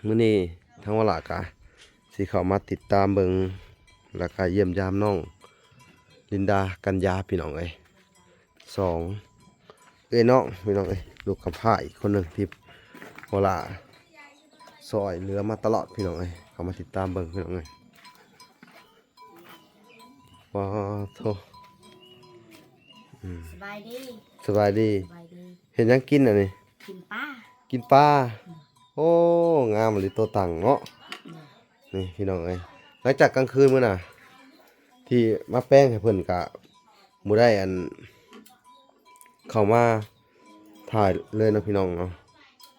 ມື້ນີ້ທາງວະຫຼາກະຊິເຂົ້າມາຕິດຕາມເບິ່ງ ແລ້ວກະຢ້ຽມຢາມນ້ອງລິນດາ ກັນຍາ ພີ່ນ້ອງເອີຍ. ສອງເອື້ອຍນ້ອງ ພີ່ນ້ອງເອີຍ, ລູກກຳພ້າອີກຄົນໜຶ່ງທີ່ວະຫຼາຊ່ອຍເຫຼືອມາຕະຫຼອດ ພີ່ນ້ອງເອີຍ. ເຂົ້າມາຕິດຕາມເບິ່ງ ພີ່ນ້ອງເອີຍ. ວ້າໂທ້ ອືມ ສະບາຍດີ ສະບາຍດີ ສະບາຍດີ. ເຮັດຫຍັງກິນອັນນີ້? ກິນປາ ກິນປາ. ອືມ ໂອ້ ງາມອີ່ຫຼີໂຕຕັ້ງເນາະ. ອືມ ນີ້ພີ່ນ້ອງເອີຍ, ຫຼັງຈາກກາງຄືນມື້ນະ ທີ່ມາແປງໃຫ້ເພິ່ນກະບໍ່ໄດ້ອັນ ເຂົ້າມາຖ່າຍເລີຍເນາະ ພີ່ນ້ອງເນາະ.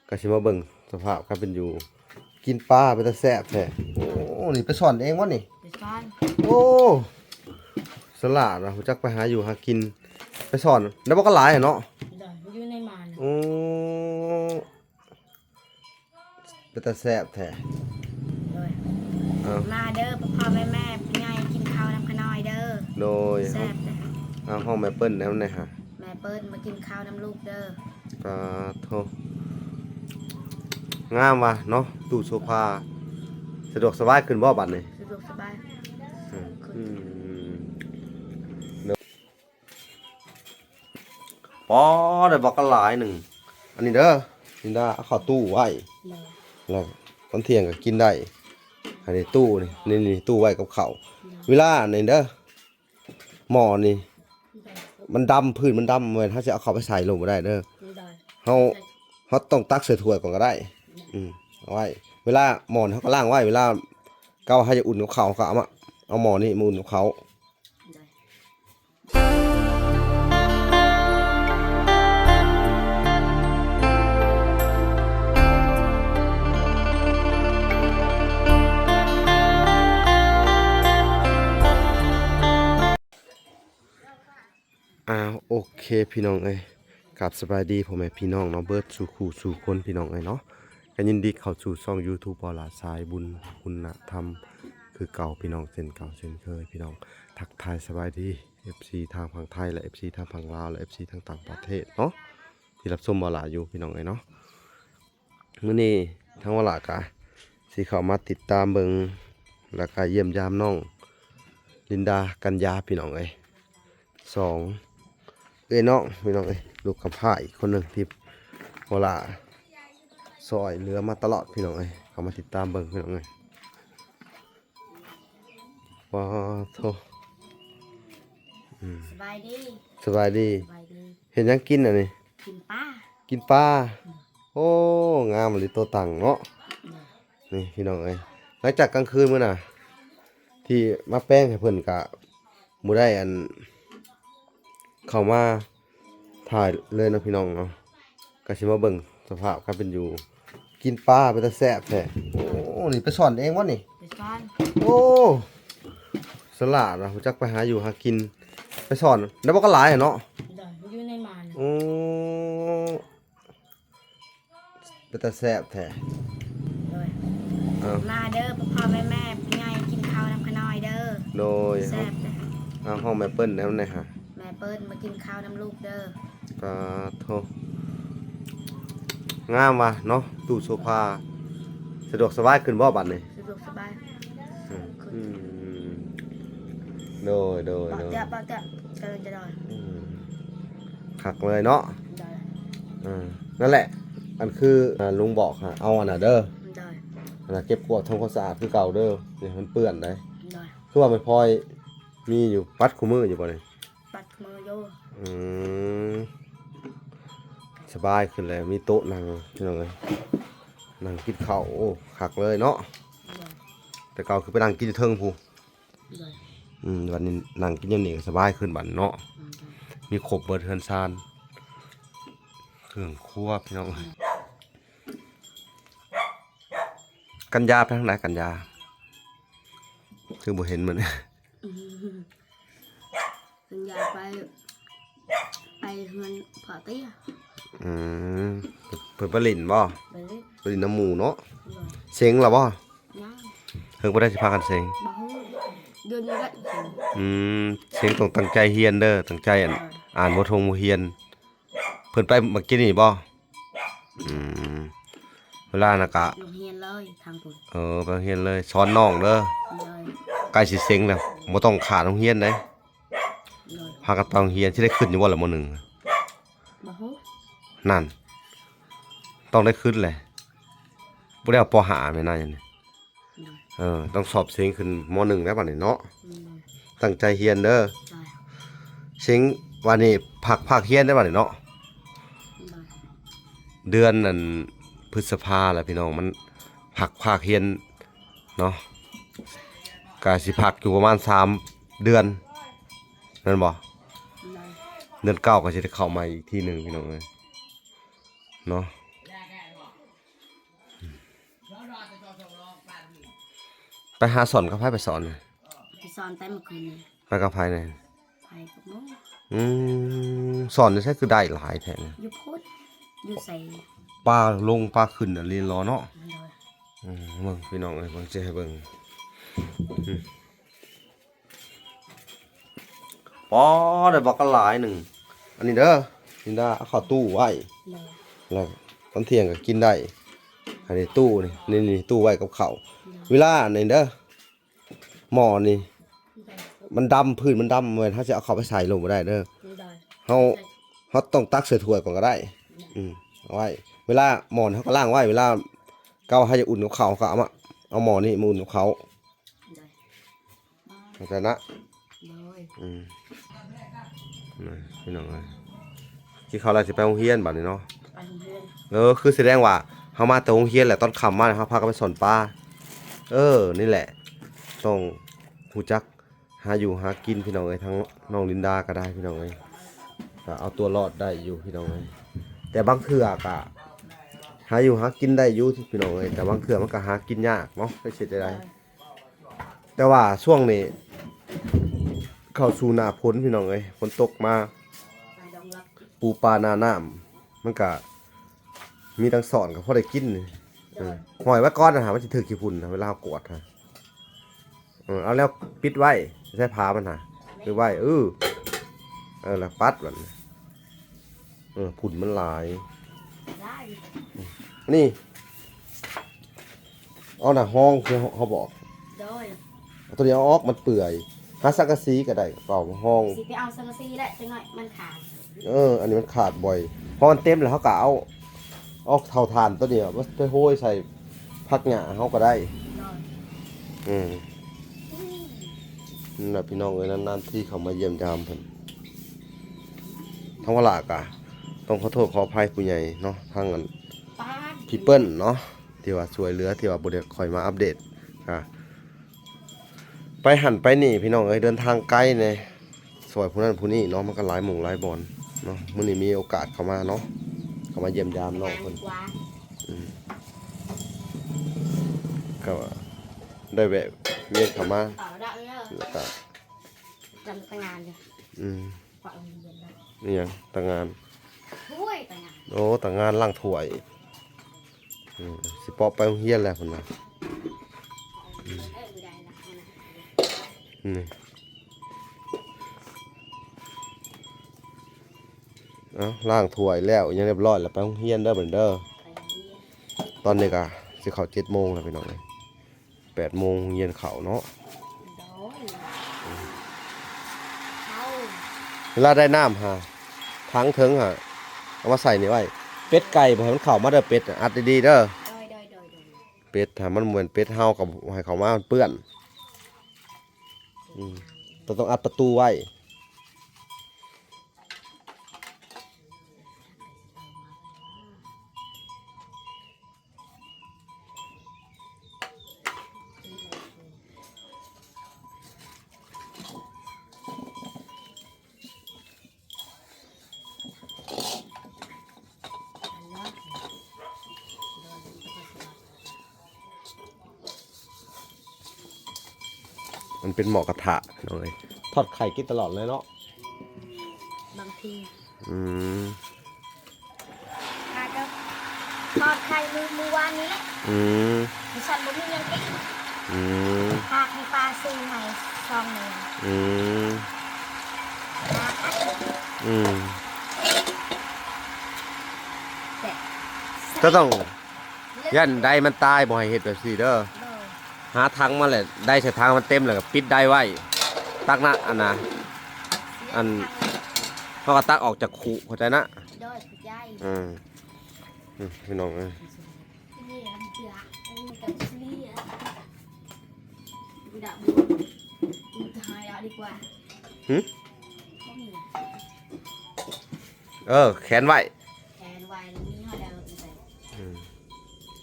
ກະຊິມາເບິ່ງສະພາບການເປັນຢູ່ ກິນປາເປັນຕາແຊບແທ້. ໂອ້ ນີ້ໄປຊ່ອນເອງບໍ່ນີ້? ໄປຊ່ອນ. ໂອ້ ສະຫຼາດວ່າ ຮູ້ຈັກໄປຫາຢູ່ຫາກິນ. ໄປຊ່ອນໄດ້ບໍ່ກະຫຼາຍເນາະ? ໄດ້ ຢູ່ໃນໝານ. ໂອ້ ເປັນຕາແຊບແທ້. ໂດຍ ເອົ້າ ມາເດີພໍ່ໆ ແມ່ໆ ຜູ້ໃຫຍ່ ກິນເຂົ້ານຳຂະນ້ອຍເດີ. ໂດຍ ແຊບເດີ. ເອົາ ຮ້ອງແມ່ເປີ້ນແນວໃດຫາ? ແມ່ເປີ້ນ ມາກິນເຂົ້ານຳລູກເດີ. ປາໂທ້ ງາມວ່າເນາະ ຕູ້ໂຊຟາ. ສະດວກສະບາຍຂຶ້ນບໍ່ບັດນີ້? ສະດວກສະບາຍ. ອືມ ອືມ ໂດຍ. ປໍ ໄດ້ບັກກະຫຼາຍໜຶ່ງ. ອັນນີ້ເດີ ລິນດາ ເອົາເຂົ້າຕູ້ໄວ້ ແລ້ວຕອນທ່ຽງກໍກິນໄດ້. ອັນນີ້ຕູ້ນີ້ ນີ້ ຕູ້ໄວ້ກັບເຂົ້າ. ເວລາອັນນີ້ເດີ ໝໍ້ນີ້ມັນດຳ ພື້ນມັນດຳ ແມ່ນເຮົາຊິເອົາເຂົ້າໄປໃສ່ລົງບໍ່ໄດ້ເດີ. ເຮົາ ເຮົາຕ້ອງຕັກໃສ່ຖ້ວຍກ່ອນກໍໄດ້. ອືມ ເອົາໄວ້ ເວລາໝໍ້ນີ້ເຮົາກໍລ້າງໄວ້ ເວລາເຮົາຢາກອຸ່ນກັບເຂົ້າ ເຮົາກໍເອົາມາ ເອົາໝໍ້ນີ້ມາອຸ່ນກັບເຂົ້າ. ອ້າວ ໂອເຄ ພີ່ນ້ອງເອີຍ, ກາບສະບາຍດີພໍ່ແມ່ພີ່ນ້ອງເນາະ ເບິດສູ່ຄູ່ສູ່ຄົນ ພີ່ນ້ອງເອີຍເນາະ. ກໍຍິນດີເຂົ້າສູ່ຊ່ອງຢູທູບ ບໍ່ຫຼ້າສາຍບຸນ ຄຸນນະທຳ ຄືເກົ່າ ພີ່ນ້ອງ, ເຊັ່ນເກົ່າເຊັ່ນເຄີຍ ພີ່ນ້ອງ. ທັກທາຍສະບາຍດີ ເອັຟຊີ ທາງຝັ່ງໄທ ແລະ ເອັຟຊີ ທາງຝັ່ງລາວ ແລະ ເອັຟຊີ ທາງຕ່າງປະເທດເນາະ ທີ່ຮັບຊົມບໍ່ຫຼ້າຢູ່ ພີ່ນ້ອງເອີຍເນາະ. ມື້ນີ້ທາງວະຫຼາກະຊິເຂົ້າມາຕິດຕາມເບິ່ງ ແລ້ວກະຢ້ຽມຢາມນ້ອງລິນດາ ກັນຍາ ພີ່ນ້ອງເອີຍ. ສອງເອື້ອຍນ້ອງ ພີ່ນ້ອງເອີຍ, ລູກກຳພ້າອີກຄົນໜຶ່ງທີ່ວະຫຼາຊ່ອຍເຫຼືອມາຕະຫຼອດ ພີ່ນ້ອງເອີຍ. ເຂົ້າມາຕິດຕາມເບິ່ງ ພີ່ນ້ອງເອີຍ. ປາໂທ້ ອືມ ສະບາຍດີ ສະບາຍດີ ສະບາຍດີ. ເຮັດຫຍັງກິນອັນນີ້? ກິນປາ ກິນປາ. ອືມ ໂອ້ ງາມອີ່ຫຼີໂຕຕັ້ງເນາະ. ໂດຍ ນີ້ພີ່ນ້ອງເອີຍ, ຫຼັງຈາກກາງຄືນມື້ນະ ທີ່ມາແປງໃຫ້ເພິ່ນກະບໍ່ໄດ້ອັນ ເຂົ້າມາ ຖ່າຍເລີຍເນາະ ພີ່ນ້ອງເນາະ. ກໍຊິມາເບິ່ງສະພາບການເປັນຢູ່ ກິນປາເປັນຕາແຊບແທ້. ໂອ້ ນີ້ໄປຊ່ອນເອງບໍ່ນີ້? ໄປຊ່ອນ. ໂອ້ ສະຫຼາດວ່າ ຮູ້ຈັກໄປຫາຢູ່ຫາກິນ. ໄປຊ່ອນໄດ້ບໍ່ກະຫຼາຍເນາະ? ໄດ້ ຢູ່ໃນໝານ. ໂອ້ ເປັນຕາແຊບແທ້. ໂດຍ ເອົ້າ ມາເດີພໍ່ໆ ແມ່ໆ ຜູ້ໃຫຍ່ ກິນເຂົ້ານຳຂະນ້ອຍເດີ. ໂດຍ ແຊບເດີ. ເອົາ ຮ້ອງແມ່ເປີ້ນແນວໃດຫາ? ແມ່ເປີ້ນ ມາກິນເຂົ້ານຳລູກເດີ. ປາໂທ້ ງາມວ່າເນາະ ຕູ້ໂຊຟາ. ສະດວກສະບາຍຂຶ້ນບໍ່ບັດນີ້? ສະດວກສະບາຍ. ອືມ ອືມ ໂດຍ ໂດຍ ໂດຍ ເບາະເຕະ ເບາະເຕະ ກຳລັງຈະນອນ. ອືມ ຄັກເລີຍເນາະ. ໂດຍ ເອີ ນັ້ນແຫຼະ ອັນຄື ອ່າ ລຸງບອກຫາ ເອົາອັນນັ້ນເດີ. ໂດຍ ອັນນັ້ນເກັບກວາດທຳຄວາມສະອາດຄືເກົ່າເດີ, ຢ່າໃຫ້ມັນເປື້ອນໃດ. ໂດຍ ຄືວ່າແມ່ພອຍມີຢູ່ ປັດຄູ່ມື້ຢູ່ບໍ່ນີ້? ປັດມື້ຢູ່. ອືມ ສະບາຍຂຶ້ນແລ້ວ ມີໂຕະນັ່ງ ພີ່ນ້ອງເອີຍ, ນັ່ງກິນເຂົ້າ. ໂອ້ ຄັກເລີຍເນາະ. ໂດຍ ແຕ່ເກົ່າຄືໄປນັ່ງກິນຢູ່ເທິງພຸ້ນ. ໂດຍ ອືມ ບັດນີ້ນັ່ງກິນຢູ່ນີ້ກໍສະບາຍຂຶ້ນບັດເນາະ. ອືມ ມີຄົບເບິດເຮືອນຊານ ເຄື່ອງຄົວ ພີ່ນ້ອງ. ອືມ ກັນຍາໄປທາງໃດ? ກັນຍາ ຄືບໍ່ເຫັນມັນ. ອືມ ເພິ່ນຢາກໄປ ໄປເຮືອນພໍ່ເຕ້ຍ. ອືມ ເພິ່ນໄປຫຼິ້ນບໍ່? ໄປຫຼິ້ນ ໄປຫຼິ້ນນຳໝູ່ເນາະ. ໂດຍ ເສັງແລ້ວບໍ່? ຍັງ. ເພິ່ນບໍ່ໄດ້ຊິພາກັນເສັງ? ບໍ່ຮູ້ ເດືອນນີ້ແຫຼະ. ອືມ ເສັງຕ້ອງຕັ້ງໃຈຮຽນເດີ ຕັ້ງໃຈ ໂດຍ ອ່ານບົດໂຮງບົດຮຽນ. ເພິ່ນໄປມື້ກີ້ນີ້ບໍ່? ອືມ ວລານັ້ນກະ ໂຮງຮຽນເລີຍທາງພຸ້ນ. ເອີ ໄປໂຮງຮຽນເລີຍ ສອນນ້ອງເດີ. ໂດຍ. ໃກ້ຊິເສັງແລ້ວ ບໍ່ຕ້ອງຂາດໂຮງຮຽນເດ້. ໂດຍ. ພາກັນໄປໂຮງຮຽນ ຊິໄດ້ຂຶ້ນຢູ່ບໍ່ລະ ມໍໜຶ່ງ? ບໍ່ຮູ້. ນັ້ນ ຕ້ອງໄດ້ຂຶ້ນແຫຼະ ບໍ່ໄດ້ເອົາ ປໍຫ້າ ແມ່ນນາຍນີ້. ໂດຍ. ເອີ ຕ້ອງສອບເສັງຂຶ້ນ ມໍໜຶ່ງແລ້ວບັດນີ້ເນາະ. ໂດຍ. ຕັ້ງໃຈຮຽນເດີ. ໂດຍ. ເສັງ ບັດນີ້ພັກ ພັກຮຽນໄດ້ບັດນີ້ເນາະ. ໂດຍ. ເດືອນນັ້ນ ພຶດສະພາແລ້ວພີ່ນ້ອງ ມັນພັກ ພັກຮຽນເນາະ ກະຊິພັກຢູ່ປະມານສາມເດືອນ ແມ່ນບໍ່? ໂດຍ. ເດືອນເກົ້າກະຊິໄດ້ເຂົ້າໃໝ່ອີກທີໜຶ່ງ ພີ່ນ້ອງເອີຍ ເນາະ. ໄປຫາສອນກັບໃຜ? ໄປສອນ ໄປສອນແຕ່ມື້ຄືນນີ້. ໄປກັບໃຜແດ່? ໄປກັບໝູ່. ອືມ ສອນຢູ່ໃສຄືໄດ້ຫຼາຍແທ້? ຢູ່ພຸ້ນ ຢູ່ໃສ ປ່າລົງປ່າຂຶ້ນນະ ລີນລໍເນາະ. ໂດຍ. ອືມ ເບິ່ງພີ່ນ້ອງເອີຍ ເບິ່ງ ຊິໃຫ້ເບິ່ງ. ອືມ ປໍ ໄດ້ບັກຫຼາຍໜຶ່ງ. ອັນນີ້ເດີ ລິນດາ ເອົາເຂົ້າຕູ້ໄວ້. ໂດຍ. ແລ້ວຕອນທ່ຽງກໍກິນໄດ້. ອັນນີ້ຕູ້ນີ້ ນີ້ ນີ້ຕູ້ໄວ້ກັບເຂົ້າ. ໂດຍ. ເວລາອັນນີ້ເດີ ໝໍ້ນີ້ ໂດຍ ມັນດຳ ພື້ນມັນດຳ ແມ່ນເຮົາຊິເອົາເຂົ້າໄປໃສ່ລົງບໍ່ໄດ້ເດີ. ໂດຍ. ເຮົາ ເຮົາຕ້ອງຕັກໃສ່ຖ້ວຍກ່ອນກໍໄດ້. ໂດຍ. ອືມ ເອົາໄວ້ ເວລາໝໍ້ນີ້ເຮົາກໍລ້າງໄວ້ ເວລາເຮົາຢາກອຸ່ນກັບເຂົ້າ ເຮົາກໍເອົາມາ ເອົາໝໍ້ນີ້ມາອຸ່ນກັບເຂົ້າ. ໂດຍ. ເຂົ້າໃຈນະ? ໂດຍ. ອືມ ນະ ພີ່ນ້ອງເອີຍ ກິນເຂົ້າແລ້ວຊິໄປໂຮງຮຽນບັດນີ້ເນາະ. ໄປໂຮງຮຽນ. ເອີ ຄືສະແດງວ່າເຮົາມາແຕ່ໂຮງຮຽນແຫຼະ ຕອນຄ່ຳມາເຮົາພາກັນໄປສອນປາ. ເອີ ນີ້ແຫຼະ ຕ້ອງຮູ້ຈັກຫາຢູ່ຫາກິນ ພີ່ນ້ອງເອີຍ. ທັງນ້ອງລິນດາກໍໄດ້ ພີ່ນ້ອງເອີຍ ກໍເອົາຕົວລອດໄດ້ຢູ່ ພີ່ນ້ອງເອີຍ. ແຕ່ບາງເທື່ອກໍຫາຢູ່ຫາກິນໄດ້ຢູ່ ພີ່ນ້ອງເອີຍ ແຕ່ບາງເທື່ອມັນກໍຫາກິນຍາກເນາະ ຈັກຊິເຮັດຈັ່ງໃດ. ແຕ່ວ່າຊ່ວງນີ້ເຂົ້າສູ່ໜ້າຝົນ ພີ່ນ້ອງເອີຍ ຝົນຕົກມາ ປູປາໜ້ານ້ຳ ມັນກະມີທັງສອນ ກໍພໍໄດ້ກິນ. ເອີ ຫ້ອຍໄວ້ກ່ອນນະ ມັນຊິຖືກຂີ້ຝຸ່ນນະ ເວລາເຮົາກວດນະ. ເອີ ເອົາແລ້ວປິດໄວ້ ໃສ່ຜ້າມັນນະ ປິດໄວ້. ເອີ ເອີ ແລ້ວປັດບັດນີ້. ເອີ ຝຸ່ນມັນຫຼາຍ. ນີ້ ເອົາໜ້າຮອງ ຄືເຮົາບອກ. ໂດຍ. ເອົາຕົວນີ້ເອົາອອກ ມັນເປື່ອຍ. ຫາສັງກະສີກໍໄດ້ ເອົາມາຮອງ. ຊິໄປເອົາສັງກະສີແຫຼະ ຈັກໜ້ອຍມັນຂາດ. ເອີ ອັນນີ້ມັນຂາດບໍ່ອຍ. ພໍມັນເຕັມແລ້ວ ເຮົາກໍເອົາ ເອົາເຕົາຖ່ານຕົວນີ້ມາໄປໂຮຍໃສ່ຜັກຫຍ້າເຮົາກໍໄດ້. ໂດຍ. ອືມ ນັ້ນລະ ພີ່ນ້ອງເອີຍ ນານໆທີເຂົ້າມາຢ້ຽມຢາມເພິ່ນ. ທາງວາລາກະຕ້ອງຂໍໂທດຂໍອະໄພຜູ້ໃຫຍ່ເນາະ ທາງອັນ ພີ່ເປີ້ນເນາະ ທີ່ວ່າຊ່ວຍເຫຼືອ ທີ່ວ່າບໍ່ໄດ້ຄ່ອຍມາອັບເດດ ກະໄປຫັ້ນໄປນີ້ ພີ່ນ້ອງເອີຍ ເດີນທາງໄກແດ່ ຊ່ອຍຜູ້ນັ້ນຜູ້ນີ້ເນາະ ມັນກໍຫຼາຍໝ່ອງຫຼາຍບ່ອນເນາະ. ມື້ນີ້ມີໂອກາດເຂົ້າມາເນາະ ເຂົ້າມາຢ້ຽມຢາມນ້ອງເພິ່ນ. ອືມ ກໍໄດ້ແວະວຽນເຂົ້າມາ ແລ້ວກໍ ອືມ ອີ່ຫຍັງ ຕາງານ? ໂອ້ຍ ຕາງານ ໂອ້ ຕາງານລ້າງຖ້ວຍ. ອືມ ຊິເປາະໄປໂຮງຮຽນແລ້ວເພິ່ນວ່າ. ອືມ ນີ້ ເອົ້າ ລ້າງຖ້ວຍແລ້ວ ຫຍັງຮຽບຮ້ອຍແລ້ວ ໄປໂຮງຮຽນເດີບັດນີ້ເດີ. ຕອນນີ້ກະຊິເຂົ້າເຈັດໂມງແລ້ວ ພີ່ນ້ອງເອີຍ. ແປດໂມງໂຮງຮຽນເຂົ້າເນາະ. ໂດຍ ເຂົ້າ ເວລາໄດ້ນ້ຳຫາ ຖັງເທິງຫາ ເອົາມາໃສ່ນີ້ໄວ້. ເປັດໄກ່ບໍ່ໃຫ້ມັນເຂົ້າມາເດີ ເປັດອັດດີໆເດີ. ໂດຍ ໂດຍ ໂດຍ ໂດຍ. ເປັດຫາ ມັນບໍ່ແມ່ນເປັດເຮົາ ກໍບໍ່ໃຫ້ເຂົ້າມາ ມັນເປື້ອນ. ອືມ ຕ້ອງອັດປະຕູໄວ້. ມັນເປັນໝໍ້ກະທະ ນ້ອງເອີຍ ທອດໄຂ່ກິນຕະຫຼອດເລີຍເນາະ ບາງທີ. ອືມ ຫາກໍທອດໄຂ່ມື້ ມື້ວານນີ້ແຫຼະ. ອືມ ມື້ສັນບໍ່ມີຫຍັງກິນ. ອືມ ຫາກໃຫ້ປ້າຊື້ໃຫ້ຊອງໜຶ່ງ. ອືມ ຫາກ ອືມ ແຕ່ ກໍຕ້ອງ ລື ຢ້ານໄດມັນຕາຍ ບໍ່ໃຫ້ເຮັດແບບຊີ້ເດີ. ໂດຍ. ຫາຖັງມາແຫຼະ ໄດໃສ່ຖັງມັນເຕັມແລ້ວກໍປິດໄດໄວ້. ຕັກນະ ອັນນ່າ ອັນ ເຮົາກໍຕັກອອກຈາກຄຸ ເຂົ້າໃຈນະ? ໂດຍ ເຂົ້າໃຈ. ອືມ ອືມ ພີ່ນ້ອງເອີຍ. ຫຶ? ເອີ ແຂນໄວ້ ແຂນໄວ້ ມີເຮົາແລ້ວ. ອືມ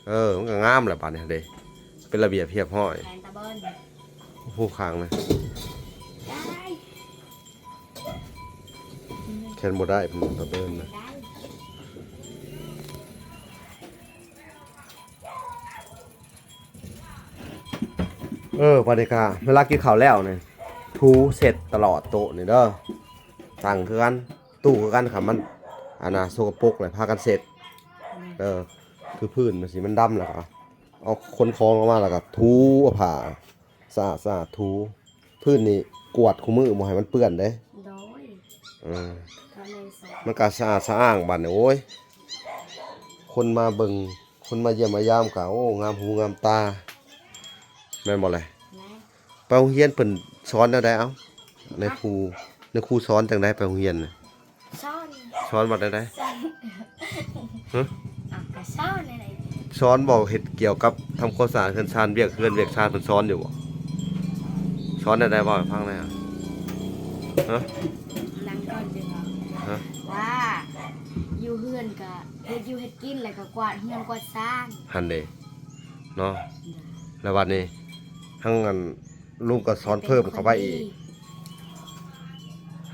ເອີ ມັນກໍງາມແຫຼະບາດນີ້ເດ້ ເປັນລະບຽບຮຽບຮ້ອຍ. ແຂນຕາເບິ່ນ ໂອ້ໂຫ ຂ້າງນະ ໄດ້ ແຂນບໍ່ໄດ້ ຕາເບິ່ນນະ ໄດ້. ເອີ ບາດນີ້ກະເວລາກິນເຂົ້າແລ້ວນີ້ ຖູເຊັດຕະຫຼອດໂຕະນີ້ເດີ ຕັ່ງຄືກັນ ຕູ້ຄືກັນ ຄັນມັນ ອັນນ່າ ສົກກະປົກແລ້ວພາກັນເຊັດເດີ. ຄືພື້ນມັນຊິມັນດຳ ແລ້ວກໍເອົາຂົນຂອງລົງມາ ແລ້ວກໍຖູເອົາຜ້າສະອາດໆ ຖູ. ພື້ນນີ້ກວາດຄູ່ມື້ ບໍ່ໃຫ້ມັນເປື້ອນເດ້. ໂດຍ. ເອີ ມັນກໍສະອາດສະອ້າງບາດນີ້. ໂອ້ຍ ຄົນມາເບິ່ງ ຄົນມາຢ້ຽມມາຢາມກໍ ໂອ້ ງາມຫູງາມຕາ ແມ່ນບໍ່ແລະ? ແມ່ນ. ໄປໂຮງຮຽນເພິ່ນສອນແນວໃດ? ເອົ້າ ໃນຄູ ໃນຄູສອນຈັ່ງໃດໄປໂຮງຮຽນນະ? ສອນ ສອນວ່າແນວໃດ? ສອນ ຮະ? ເອົ້າ ກໍສອນແນວໃດ? ສອນບໍ່ ເຮັດກ່ຽວກັບທຳຄວາມສະອາດເຮືອນຊານ ວຽກເຮືອນວຽກຊານ ເພິ່ນສອນຢູ່ບໍ່? ສອນແນວໃດ ເວົ້າໃຫ້ຟັງແດ່. ຮະ? ນັ່ງກ່ອນ ຊິເວົ້າ. ຮະ? ວ່າຢູ່ເຮືອນກໍເຮັດຢູ່ເຮັດກິນ ແລ້ວກໍກວາດເຮືອນກວາດຊານ ຫັ້ນເດ້ເນາະ. ແລ້ວບັດນີ້ ທັງອັນ ລຸງກໍສອນເພີ່ມເຂົ້າໄປອີກ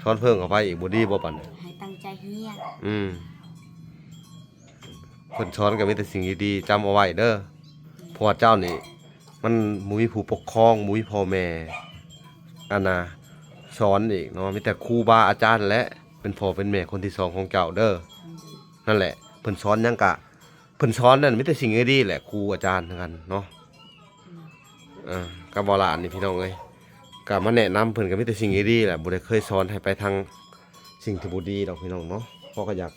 ສອນເພີ່ມເຂົ້າໄປອີກ ບໍ່ດີບໍ່ປານໃດ? ໃຫ້ຕັ້ງໃຈຮຽນ. ອືມ ເພິ່ນສອນກໍມີແຕ່ສິ່ງດີໆ ຈຳເອົາໄວ້ເດີ. ເພາະວ່າເຈົ້ານີ້ມັນບໍ່ມີຜູ້ປົກຄອງ ບໍ່ມີພໍ່ແມ່ ອັນນ່າ ສອນອີກເນາະ ມີແຕ່ຄູບາອາຈານແຫຼະ ເປັນພໍ່ເປັນແມ່ຄົນທີສອງຂອງເຈົ້າເດີ. ອືມ ນັ້ນແຫຼະ ເພິ່ນສອນຫຍັງກະ ເພິ່ນສອນນັ້ນມີແຕ່ສິ່ງດີໆແຫຼະ ຄູອາຈານຄືກັນເນາະ. ອືມ ເອີ ກັບເວົ້າຫຼານນີ້ພີ່ນ້ອງເອີຍ ກໍມາແນະນຳເພິ່ນກໍມີແຕ່ສິ່ງດີໆແຫຼະ ບໍ່ໄດ້ເຄີຍສອນໃຫ້ໄປທາງສິ່ງທີ່ບໍ່ດີດອກພີ່ນ້ອງເນາະ. ເພາະກໍຢາກ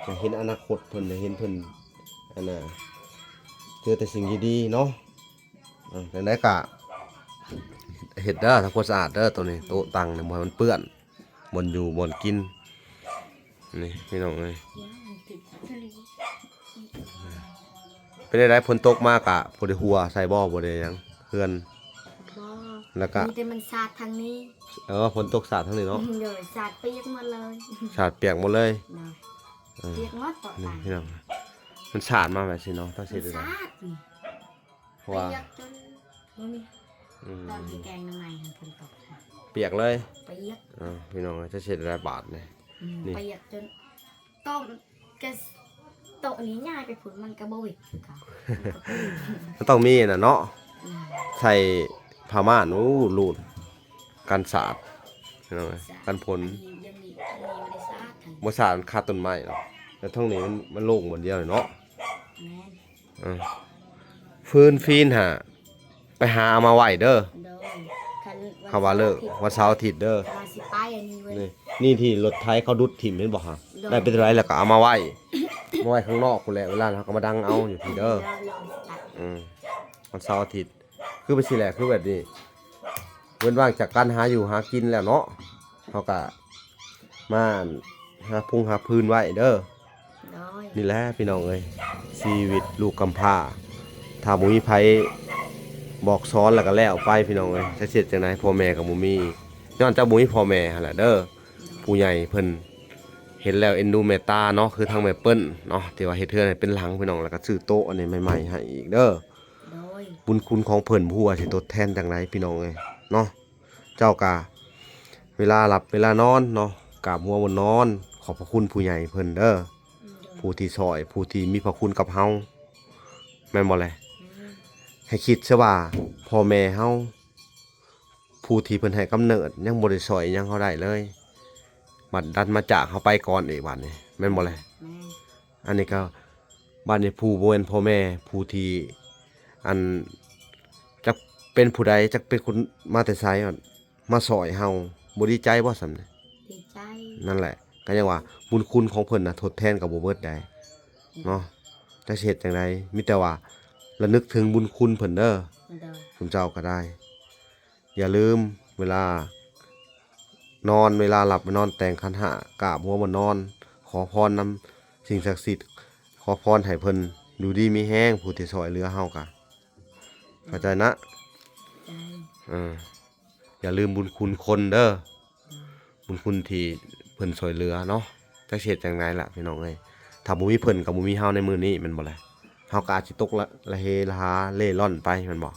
ຢາກເຫັນອະນາຄົດເພິ່ນ ຢາກເຫັນເພິ່ນ ອັນນ່າ ເຈີແຕ່ສິ່ງດີໆເນາະ. ເອີ ຈັ່ງໃດກໍເຮັດເດີ ທຳຄວາມສະອາດເດີ ໂຕນີ້ ໂຕະຕັ່ງນີ້ ບໍ່ໃຫ້ມັນເປື້ອນ ບ່ອນຢູ່ບ່ອນກິນ. ນີ້ພີ່ນ້ອງເອີຍ ເປັນໄດ໋ ຝົນຕົກມາກະບໍ່ໄດ້ຫົວໃສ່ບໍ່ ບໍ່ໄດ້ຫຍັງເຮືອນ? ບໍ່ ແລ້ວກະ ມີແຕ່ມັນສາດທາງນີ້. ເອີ ຝົນຕົກສາດທາງນີ້ເນາະ. ໂດຍ ສາດປຽກໝົດເລີຍ ສາດປຽກໝົດເລີຍ. ໂດຍ ເອີ ປຽກໝົດ. ນີ້ພີ່ນ້ອງ ມັນສາດມາແບບຊີ້ເນາະ ຕ້ອງເຮັດຈັ່ງໃດ? ສາດ ເພາະວ່າ ປຽກຈົນບໍ່ມີ. ອືມ ຕອນທີ່ແກງໜໍ່ໄມ້ຫັ້ນ ຝົນຕົກ ປຽກເລີຍ. ປຽກ ເອີ ພີ່ນ້ອງເອີຍ ຈະເຮັດໄດ້ບາດນີ້. ອືມ ນີ້ ປຽກຈົນ ໂຕະ ກະ ໂຕະນີ້ຍ້າຍໄປພຸ້ນ ມັນກະບໍ່ເວັດຄືເກົ່າ. ມັນຕ້ອງມີອັນນັ້ນເນາະ. ອືມ ໃສ່ຜ້າມ່ານ ໂອ້ ລູດ ກັນສາດ ພີ່ນ້ອງເອີຍ ສາດ ກັນຝົນ. ອັນນີ້ ດຽວນີ້ ອັນນີ້ບໍ່ໄດ້ສາດ ບໍ່ສາດ ມັນຄາຕົ້ນໄມ້ເນາະ. ແລ້ວທາງນີ້ມັນ ມັນໂລ່ງບ່ອນດຽວເນາະ. ແມ່ນ. ເອີ ຟືນຟີນຫາ ໄປຫາເອົາມາໄວ້ເດີ. ໂດຍ ຄັນ ເຂົາວ່າເລີກວັນເສົາອາທິດເດີ. ວ່າຊິໄປອັນນີ້ເວີຍ ນີ້ ນີ້ທີ່ລົດໄຖເຂົາດຸດຖິ້ມ ເຫັນບໍ່ຫະ? ໂດຍ ໄດ້ເປັນເທົ່າໃດແລ້ວກໍເອົາມາໄວ້ ມາໄວ້ຂ້າງນອກພຸ້ນແຫຼະ ເວລາເຮົາກໍມາດັງເອົາຢູ່ພີ້ເດີ. ໂດຍ ອືມ ວັນເສົາອາທິດ ຄືໄປຊີ້ແຫຼະ ຄືແບບນີ້ ເວັ້ນວ່າງຈາກການຫາຢູ່ຫາກິນແລ້ວເນາະ ເຮົາກະມາຫາພຸງຫາຟືນໄວ້ເດີ. ໂດຍ ນີ້ແຫຼະພີ່ນ້ອງເອີຍ ຊີວິດລູກກຳພ້າ ຖ້າບໍ່ມີໃຜບອກສອນແລ້ວກໍແລ້ວໄປພີ່ນ້ອງເອີຍ. ຈະເຮັດຈັ່ງໃດ ພໍ່ແມ່ກໍບໍ່ມີ ຍ້ອນເຈົ້າບໍ່ມີພໍ່ແມ່ຫັ້ນແຫຼະເດີ. ໂດຍ ຜູ້ໃຫຍ່ເພິ່ນເຫັນແລ້ວເອັນດູເມດຕາເນາະ ຄືທາງແມ່ເປີ້ນເນາະ ທີ່ວ່າເຮັດເຮືອນໃຫ້ເປັນຫຼັງພີ່ນ້ອງ ແລ້ວກໍຊື້ໂຕະອັນນີ້ໃໝ່ໆໃຫ້ອີກເດີ. ໂດຍ ບຸນຄຸນຂອງເພິ່ນບໍ່ຮູ້ວ່າຊິທົດແທນຈັ່ງໃດພີ່ນ້ອງເອີຍເນາະ. ເຈົ້າກະເວລາຫຼັບເວລານອນເນາະ ກາບຫົວບົນນອນ ຂອບພະຄຸນຜູ້ໃຫຍ່ເພິ່ນເດີ. ໂດຍ ຜູ້ທີ່ຊ່ອຍ ຜູ້ທີ່ມີພະຄຸນກັບເຮົາ ແມ່ນບໍ່ແລະ? ແມ່ນ. ໃຫ້ຄິດຊະວ່າພໍ່ແມ່ເຮົາ ຜູ້ທີ່ເພິ່ນໃຫ້ກຳເນີດ ຍັງບໍ່ໄດ້ຊ່ອຍຫຍັງເຮົາໄດ້ເລີຍ ບັດດັນມາຈາກເຮົາໄປກ່ອນອີກ ບາດນີ້ ແມ່ນບໍ່ແລະ? ແມ່ນ. ອັນນີ້ກໍ ບາດນີ້ຜູ້ບໍ່ແມ່ນພໍ່ແມ່ ຜູ້ທີ່ ອັນ ຈັກເປັນຜູ້ໃດ ຈັກເປັນຄົນມາແຕ່ໃສ ມາຊ່ອຍເຮົາ ບໍ່ດີໃຈບໍ່ສ່ຳນີ້? ດີໃຈ. ນັ້ນແຫຼະ ກໍຍັງວ່າບຸນຄຸນຂອງເພິ່ນນະ ທົດແທນກໍບໍ່ເບິດໃດເນາະ. ຈັກຊິເຮັດຈັ່ງໃດ ມີແຕ່ວ່າລະນຶກເຖິງບຸນຄຸນເພິ່ນເດີ. ໂດຍ ຊຸມເຈົ້າກໍໄດ້ ຢ່າລືມເວລານອນ ເວລາຫຼັບ ນອນແຕ່ງຂັນຫ້າ ກາບຫົວບໍ່ນອນ ຂໍພອນນຳສິ່ງສັກສິດ ຂໍພອນໃຫ້ເພິ່ນຢູ່ດີມີແຮງ ຜູ້ທີ່ຊ່ອຍເຫຼືອເຮົາກະ ເຂົ້າໃຈນະ? ເອີ ຢ່າລືມບຸນຄຸນຄົນເດີ ບຸນຄຸນທີ່ເພິ່ນຊ່ອຍເຫຼືອເນາະ. ຈັກຊິເຮັດຈັ່ງໃດລະພີ່ນ້ອງເອີຍ ຖ້າບໍ່ມີເພິ່ນກໍບໍ່ມີເຮົາໃນມື້ນີ້ແມ່ນບໍ່ລະ? ເຮົາກໍອາດຊິຕົກລະ ລະເຮລະຫາເລ່ລ່ອນໄປແມ່ນບໍ່?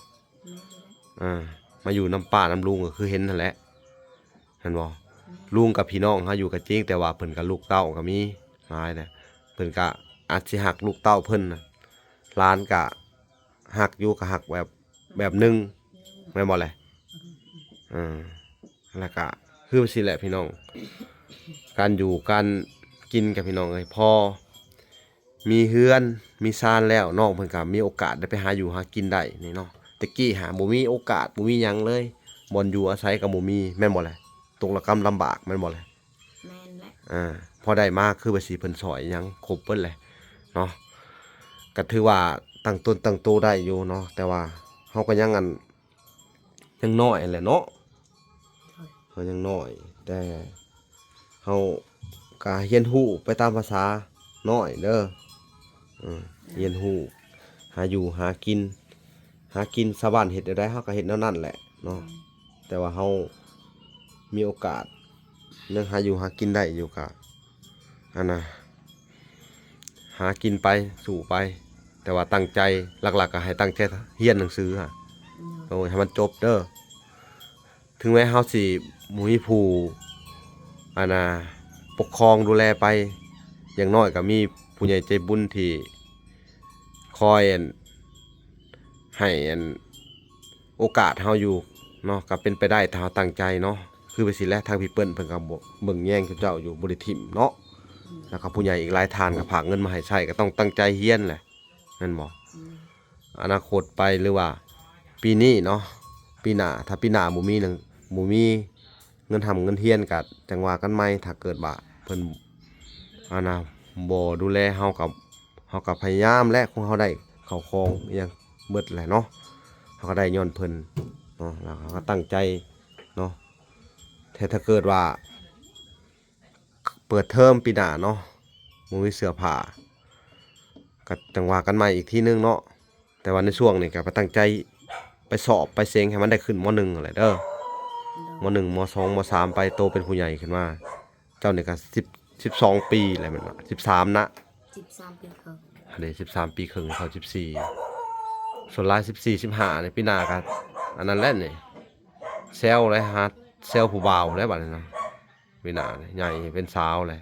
ເອີ ມາຢູ່ນຳປ້ານຳລຸງກໍຄືເຫັນຫັ້ນແຫຼະ ແມ່ນບໍ່? ລຸງກັບພີ່ນ້ອງເຮົາຢູ່ກໍຈິງ ແຕ່ວ່າເພິ່ນກໍລູກເຕົ້າກໍມີຫຼາຍນະ ເພິ່ນກໍອາດຊິຮັກລູກເຕົ້າເພິ່ນນະ ຫຼານກໍຮັກຢູ່ ກໍຮັກແບບ ແບບໜຶ່ງ ແມ່ນບໍ່ແຫຼະ? ເອີ ແລ້ວກະຄືວ່າຊີ້ແຫຼະພີ່ນ້ອງ ການຢູ່ການກິນກັບພີ່ນ້ອງເອີຍ ພໍມີເຮືອນມີຊານແລ້ວ ນ້ອງເພິ່ນກໍມີໂອກາດໄດ້ໄປຫາຢູ່ຫາກິນໄດ້ນີ້ເນາະ. ແຕ່ກີ້ຫາບໍ່ມີໂອກາດ ບໍ່ມີຫຍັງເລີຍ ບ່ອນຢູ່ອາໄສກໍບໍ່ມີ ແມ່ນບໍ່ແຫຼະ? ຕົກລະກຳລຳບາກ ແມ່ນບໍ່ແຫຼະ? ແມ່ນແຫຼະ ອ່າ ພໍໄດ້ມາຄືວ່າຊິເພິ່ນຊ່ອຍຫຍັງຄົບເບິດແຫຼະເນາະ ກໍຖືວ່າຕັ້ງຕົນຕັ້ງໂຕໄດ້ຢູ່ເນາະ ແຕ່ວ່າເຮົາກໍຍັງອັນ ຍັງນ້ອຍຫັ້ນແຫຼະເນາະ ເຮົາຍັງນ້ອຍ ແຕ່ເຮົາກໍຮຽນຮູ້ໄປຕາມພາສານ້ອຍເດີ ເອີ ຮຽນຮູ້ຫາຢູ່ຫາກິນ ຫາກິນຊາວບ້ານເຮັດແນວໃດເຮົາກໍເຮັດແນວນັ້ນແຫຼະເນາະ ແຕ່ວ່າເຮົາມີໂອກາດ ຍັງຫາຢູ່ຫາກິນໄດ້ຢູ່ກະ ອັນນະ ຫາກິນໄປ ສູ້ໄປ ແຕ່ວ່າຕັ້ງໃຈ ຫຼັກໆກໍໃຫ້ຕັ້ງໃຈຮຽນໜັງສືຫະ ໂດຍ ໂອ້ຍ ໃຫ້ມັນຈົບເດີ ເຖິງແມ້ເຮົາຊິບໍ່ມີຜູ້ ອັນນະ ປົກຄອງດູແລໄປ ຢ່າງໜ້ອຍກໍມີຜູ້ໃຫຍ່ໃຈບຸນທີ່ຄອຍ ອັນ ໃຫ້ ອັນ ໂອກາດເຮົາຢູ່ເນາະ ກໍເປັນໄປໄດ້ຖ້າເຮົາຕັ້ງໃຈເນາະ ຄືໄປຊີ້ແຫຼະ ທາງພີ່ເປີ້ນເພິ່ນກໍບໍ່ເບິ່ງແຍງເຈົ້າຢູ່ ບໍ່ໄດ້ຖິ້ມເນາະ ແລ້ວກໍຜູ້ໃຫຍ່ອີກຫຼາຍທ່ານກໍຝາກເງິນມາໃຫ້ໃຊ້ ກໍຕ້ອງຕັ້ງໃຈຮຽນແຫຼະ ແມ່ນບໍ່? ອືມ ອະນາຄົດໄປ ຫຼືວ່າປີນີ້ເນາະ ປີໜ້າ ຖ້າປີໜ້າບໍ່ມີໜັງ ບໍ່ມີເງິນຮ່ຳເງິນຮຽນ ກໍຈັ່ງວ່າກັນໃໝ່ ຖ້າເກີດວ່າເພິ່ນ ອັນນະ ບໍ່ດູແລເຮົາ ກໍ ເຮົາກໍພະຍາຍາມແຫຼະ ຂອງເຮົາໄດ້ເຂົ້າຂອງອີ່ຫຍັງເບິດແຫຼະເນາະ ເຮົາກໍໄດ້ຍ້ອນເພິ່ນເນາະ ແລ້ວເຮົາກໍຕັ້ງໃຈເນາະ ແຕ່ຖ້າເກີດວ່າເປີດເທີມປີໜ້າເນາະ ບໍ່ມີເສື້ອຜ້າ ກໍຈັ່ງວ່າກັນໃໝ່ອີກທີໜຶ່ງເນາະ ແຕ່ວ່າໃນຊ່ວງນີ້ກໍໄປຕັ້ງໃຈໄປສອບໄປເສັງໃຫ້ມັນໄດ້ຂຶ້ນ ມ.ໜຶ່ງ ຫັ້ນແຫຼະເດີ ມ.ໜຶ່ງ ມ.ສອງ ມ.ສາມ ໄປ ໂຕເປັນຜູ້ໃຫຍ່ຂຶ້ນມາ ເຈົ້ານີ້ກໍສິບ ສິບສອງປີແລ້ວແມ່ນບໍ່? ສິບສາມນະ ສິບສາມປີເຄິ່ງ ອັນນີ້ສິບສາມປີເຄິ່ງ ເຂົ້າສິບສີ່ ສ່ວນຫຼາຍສິບສີ່ ສິບຫ້ານີ້ ປີໜ້າກໍອັນນັ້ນແຫຼະນີ້ ແຊວແຫຼະ ຫາແຊວຜູ້ບ່າວແຫຼະບາດນີ້ນະ ປີໜ້ານີ້ໃຫຍ່ເປັນສາວແຫຼະ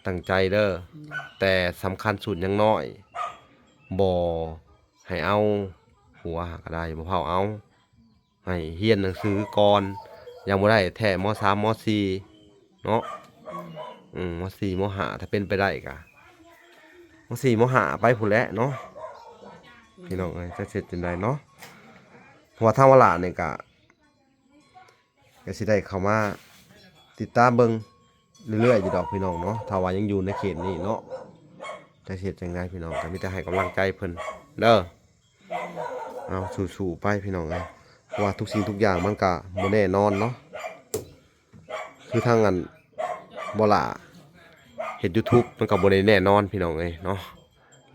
ຕັ້ງໃຈເດີ ແຕ່ສຳຄັນສຸດຍັງນ້ອຍ ບໍ່ໃຫ້ເອົາຜົວຫາກໍໄດ້ ບໍ່ພາວເອົາ ໃຫ້ຮຽນໜັງສືກ່ອນ ຍັງບໍ່ໄດ້ແທ້ ມ.ສາມ ມ.ສີ່ ເນາະ ອືມ ມ.ສີ່ ມ.ຫ້າ ຖ້າເປັນໄປໄດ້ກະ ມ.ສີ່ ມ.ຫ້າ ໄປພຸ້ນແຫຼະເນາະ ພີ່ນ້ອງເອີຍ ຈັກເຮັດຈັ່ງໃດເນາະ ເພາະວ່າທາງວາລະນີ້ກະ ກໍຊິໄດ້ເຂົ້າມາຕິດຕາມເບິ່ງເລື້ອຍໆຢູ່ດອກພີ່ນ້ອງເນາະ ຖ້າວ່າຍັງຢູ່ໃນເຂດນີ້ເນາະ ຈະເຮັດຈັ່ງໃດພີ່ນ້ອງ ກໍມີແຕ່ໃຫ້ກຳລັງໃຈເພິ່ນເດີ ເອົາສູ້ໆໄປພີ່ນ້ອງເອີຍ ເພາະວ່າທຸກສິ່ງທຸກຢ່າງມັນກໍບໍ່ແນ່ນອນເນາະ ຄືທາງອັນບໍ່ຫຼ້າເຮັດ YouTube ມັນກໍບໍ່ໄດ້ແນ່ນອນພີ່ນ້ອງເອີຍເນາະ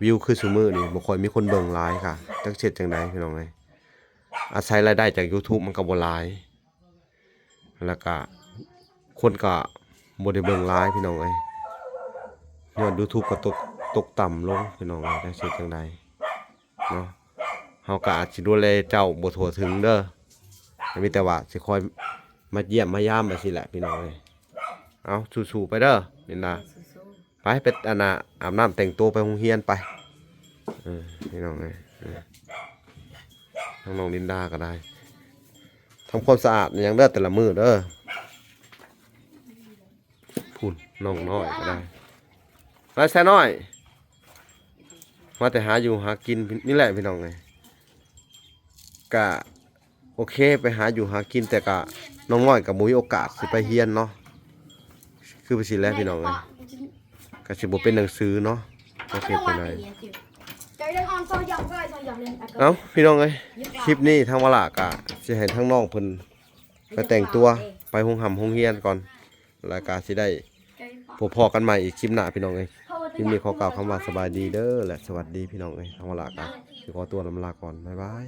ວິວຄືຊຸມື້ນີ້ບໍ່ຄ່ອຍມີຄົນເບິ່ງຫຼາຍກະ ຈັກເຮັດຈັ່ງໃດພີ່ນ້ອງເອີຍ ອາໄສລາຍໄດ້ຈາກ YouTube ມັນກໍບໍ່ຫຼາຍ ແລ້ວກະຄົນກະບໍ່ໄດ້ເບິ່ງຫຼາຍພີ່ນ້ອງເອີຍ ຍອດ YouTube ກໍຕົກ ຕົກຕ່ຳລົງພີ່ນ້ອງເອີຍ ຈັກຊິເຮັດຈັ່ງໃດເນາະ ເຮົາກະອາດຊິດູແລເຈົ້າບໍ່ທົ່ວເຖິງເດີ ກໍມີແຕ່ວ່າຊິຄອຍມາຢ້ຽມມາຢາມໄປຊີ້ແຫຼະພີ່ນ້ອງເອີຍ ເອົາສູ້ໆໄປເດີ ລິນດາ ໄປ ໄປ ອັນນ່າ ອາບນ້ຳແຕ່ງຕົວໄປໂຮງຮຽນໄປ ເອີ ພີ່ນ້ອງເອີຍ ເອີ ທາງນ້ອງລິນດາກໍໄດ້ ທຳຄວາມສະອາດຫຍັງເດີ ແຕ່ລະມື້ເດີ ພຸ້ນ ນ້ອງນ້ອຍກໍໄດ້ ມາແຊນ້ອຍ ມາແຕ່ຫາຢູ່ຫາກິນນີ້ແຫຼະພີ່ນ້ອງເອີຍ ກະ ໂອເຄ ໄປຫາຢູ່ຫາກິນ ແຕ່ກະນ້ອງນ້ອຍກໍບໍ່ມີໂອກາດຊິໄປຮຽນເນາະ ຄືໄປຊີ້ແຫຼະພີ່ນ້ອງເອີຍ ກໍຊິບໍ່ເປັນໜັງສືເນາະ ໂອເຄ ໄປໄດ້. ເອົ້າ ພີ່ນ້ອງເອີຍ ຄລິບນີ້ທາງວາລະກະຊິໃຫ້ທາງນ້ອງເພິ່ນໄປແຕ່ງຕົວ ໄປໂຮງຮ່ຳໂຮງຮຽນກ່ອນ ແລ້ວກະຊິໄດ້ພົບພໍ້ກັນໃໝ່ອີກຄລິບໜ້າ ພີ່ນ້ອງເອີຍ. ຄລິບນີ້ຂໍກ່າວຄຳວ່າສະບາຍດີເດີ ແລະ ສະຫວັດດີ ພີ່ນ້ອງເອີຍ. ທາງວາລະກະຊິຂໍຕົວລຳລາກ່ອນ ບາຍບາຍ.